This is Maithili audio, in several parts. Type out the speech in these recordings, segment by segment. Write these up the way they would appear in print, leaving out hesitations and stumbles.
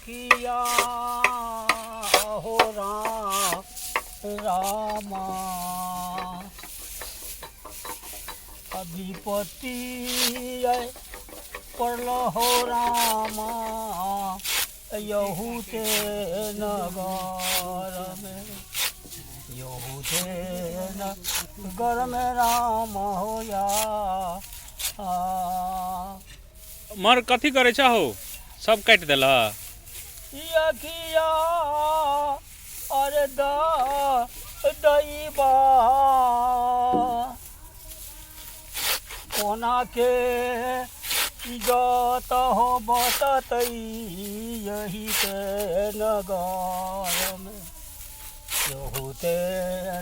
किया हो राम रामा अभिपति पड़ल हो रामा यहूते नगर में यहूते नगर में राम हो या आ। मर कथी करै छह हौ सब काटि देलह यकिया अरे द दैबा कोना के इज्जत हो बततै यही के नगर में यहूते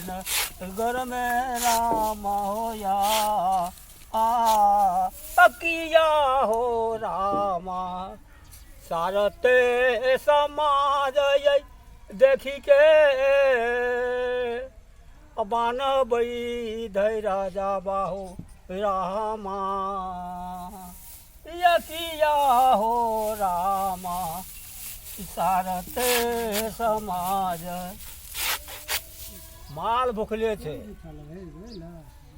नगर में राम होया आ तकिया हो रामा सारते समाज यै देखी के बानबै धै राजा बाहो रामा यकिया हो रामा सारते समाज माल भुखले छै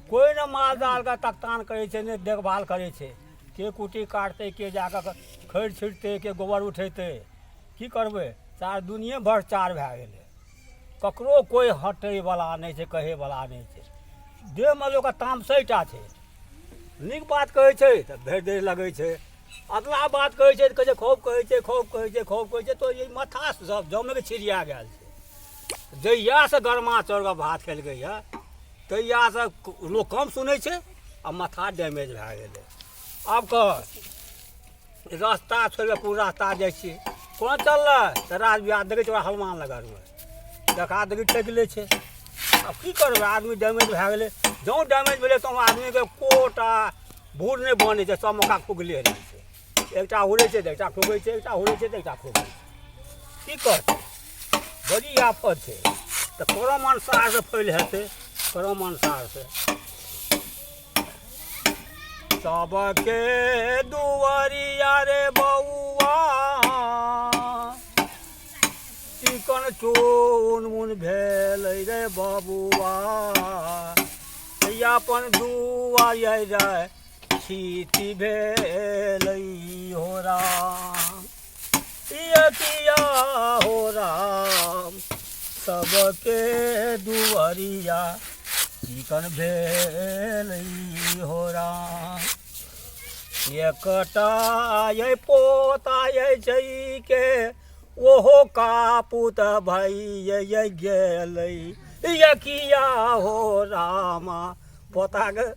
कोइ ने माल जालके तकतान करै छै नहि देखभाल करै छै के कुट्टी काटतै के जा कऽ खैर छिटतै के गोबर उठेतै की करबै चार दुनिये भ्रष्टाचार भए गेलै ककरो कोइ हटैवला नहि छै कहैवला नहि छै देहमे लोकके तामसै टा छै नीक बात कहै छै तऽ भरि देह लगै छै अधलाह बात कहै छै तऽ कहै छै खूब कहै छै खूब कहै छै खूब कहै छै तऽ ई माथा सब जमे कऽ छिड़िया गेल छै जहियासँ गरमा चाउरके भात खेलकैए तहियासँ लोक कम सुनै छै आ माथा डैमेज भए गेलै आब कह रास्ता छोड़ि कऽ कोन रास्ता जाइ छियै कोना चललै तऽ राज बिहार देखै छियै ओकरा हनुमान लग आरमे देखा देखी ठकि लै छै आब की करबै आदमी डैमेज भए गेलै जँ डैमेज भेलै तऽ आदमीके एकोटा भूर नहि बनै छै सब मौका खुगले रहै छै एकटा उड़ै छै तऽ एकटा खुगै छै एकटा उड़ै छै तऽ एकटा खुगै छै की करतै बड़ी आफत छै तऽ क्रम अनुसारसँ फैल हेतै क्रम अनुसारसँ सबके दुआरिया रे बौआ चिकन चून मुन भेल रे बबुआ अपन दुआरिया रे क्षिति भेल हो राम किया हो राम सबके दुआरिया चिकन भेल हो राम एकटा ये पोता ये छै के ओहो कापुत भैया गेलै ये किया हो रामा पोताके